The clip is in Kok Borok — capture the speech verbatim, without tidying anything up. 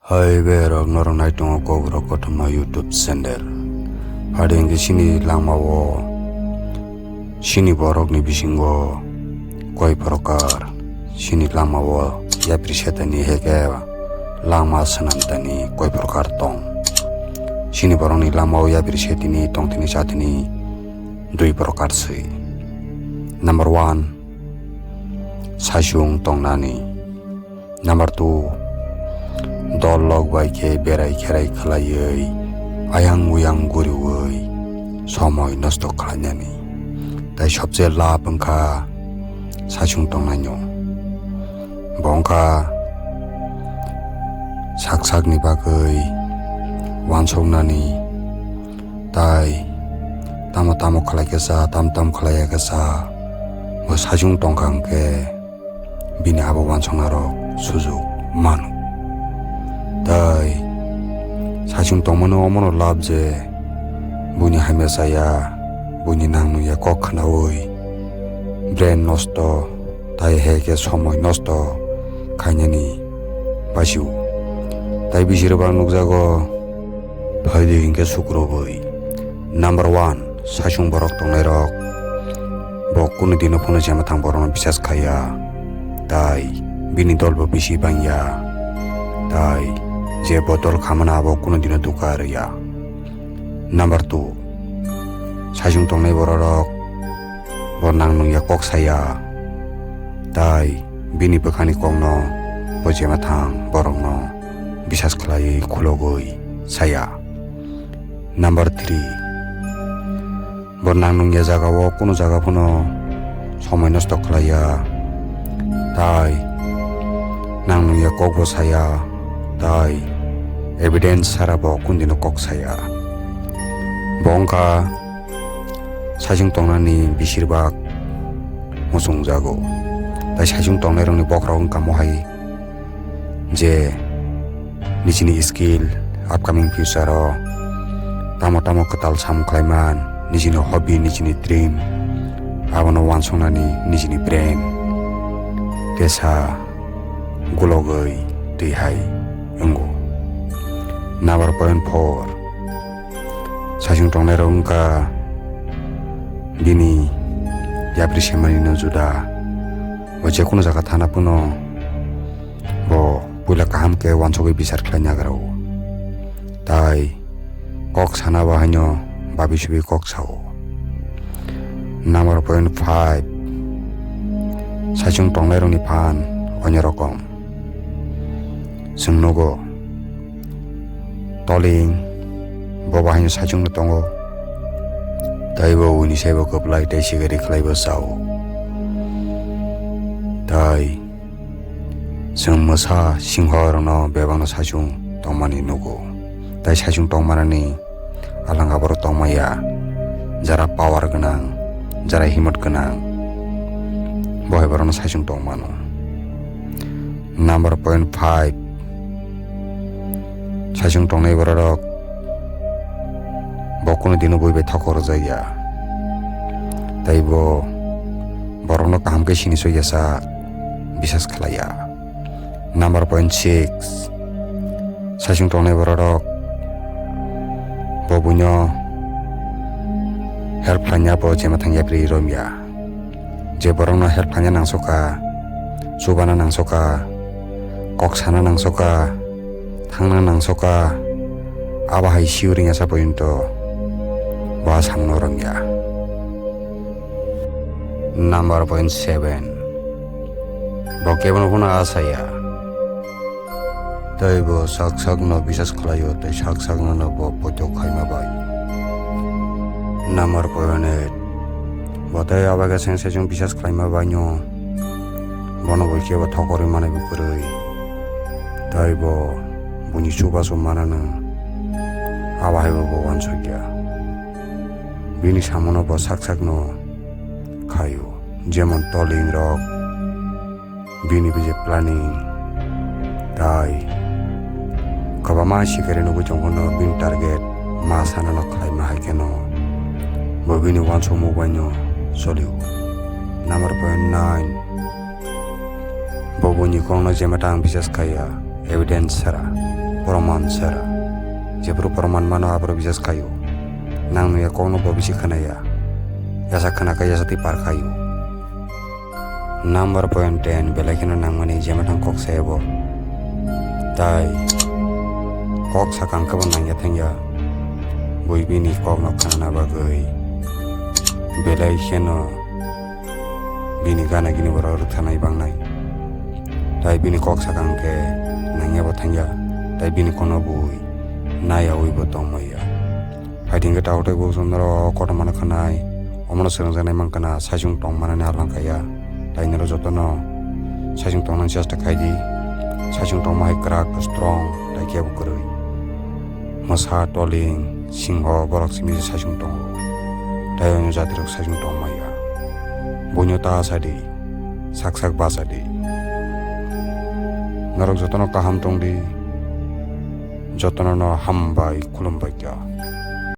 Hai berok norok naitongo Kokborok Kothoma YouTube channel. Hadi hwnkhe chini langmao, chini borokni bisingo koi prokar, chini langmao yapri setani heke langma swnamtani koi prokar tong. Chini borokni langmao yapri setini tongtini chatini dui prokar se. Number one, saichung tongnani. Number two, dol lok bai khe berai kherai khlaiwi ayang uyang guriwi somoi nosto khlainani. Tai sobse lab wngkha saichung tongnaino. Bo wngkha sak sakni bagwi uansuknani, tai tamo tamo khlai khe cha, tamo tamo khlai ya khe cha, bo saichung tongkha hwnkhe bini abo uansuknarok sujuk mano. Tai saichung tongmano omono lab je buini hamya chaya, buini nang nungya kok khnaui brain nosto, tai hai khe somoi nosto khainani basio. Tai bisi rwbang nukjago phaidi hinkhe sukrubwi. Number one, saichung borok tongnairok bo kunu dino phano jema thang borokno bisas khaiya, tai bini dolbo bisi bangya, tai je bo dol khamana abo kunu dino dukha rwya. Number two, saichung tongnai bororok bo nang nungya kok saya, tai bini bwkhani kokno bo jema thang borokno bisas khlaiwi khulogwi saya. Number three, bo nang nungya jagao kunu jaga phano somoi nosto khlaiya, tai nang nungya kokbo saya, tai evidence sara bo kundino kok saya. Bo wngkha saichung tongnani bisirbak muchungjago. Tai saichung tongnairokni bokhorok wngkha mohai je nijini skill, upcoming future o tamo tamo kwtal samung khlaiman, nijini hobby, nijini dream, abono uansuknani nijini brain tesa gulogwi twi hai wngo. Number point four, saichung tongnairok wngkha bini yapri semanino juda. Bo jekunu jaga thana phano bo puila kaham khe uansugwi bichar khlai nagra o. Tai kok sana bo haino babi subi kok sao. Number point five, saichung tongnairokni phan onyo rokom. Chwng nugo, toling bo bahaino saichungno tongo, tei bo uini saibo kwplai tei sikari khlaibo chao. Tai chwng mwsa singho rokno bebakno saichung tongmani nugo, tai saichung tongmanani alanga borok tongmaya, jara power gwnang, jara himot gwnang, bo hai borokno saichung tongmano. Number point five, saichung tongnai bororok bo kunu dino bui bai thokor rwjakya, tei bo borokno kaham khe sini soi ya sak bisas khlaiya. Number point six, saichung tongnai bororok bo buino help khlaina bo jema thangya pri romya. Je borokno help khlaina nangsoka, chubana nangsoka, kok sana nangsoka, thangna nangsoka, abo hai siu ringya sa pointo bo a samungno romya. Number point seven, bo kebono phano a saya. Tei bo sak sakno bisas khlaio, tei sak sakno no bo poito khaima bai. Number point eight, bo tei abo khe seng saichung bisas khlaima baino bono bo khe bo thokorwi manwi bo kwrwi. Tei bo buini chubachu manano, abo hai bo bo uansukya. Bini samono bo sak sakno khaio, jemon toling rok, bini biji planning, tai kwbangma sikari nugwi tongphano bini target ma sanano khlaima hai kheno bo bini uansukmung baino cholio. Number point nine, bo buini kokno jema tang bisas khaiya, evidence sara. Proman sera. Jephuru proman mano aphuru bisas khaio. Nang nuya kokno bo bisi khnaya. Yasa khna khe yasa twi par khaio. Number point ten, belai kheno nangmani jemathang kok saya bo. Tai kok sakang khe bo nangya thangya. Bui bini kokno khnana bagwi belai kheno bini gana gini borok rwktharnai bangnai. Tai bini kok sakang khe nangya bo thangya. Tai bini kokno bui nayaui bo tongmaya. Phaithing khe takhuk tei bukhuk chwng norok kotormano khnai, omono swrwngjaknai mankha na, saichung tongmanani a langkha ya. Tai norok jotono saichung tongnani chesta khai di. Saichung tongma hai kwrak, strong, tai kebo kwrwi. Mwsa, toling, singho, borok simi saichung tongo. Tai ono jatirok saichung tongma ya. Buino ta sa di, sak sak bacha di. Norok jotono kaham tong di. Jotono no hambai khulumbai kha.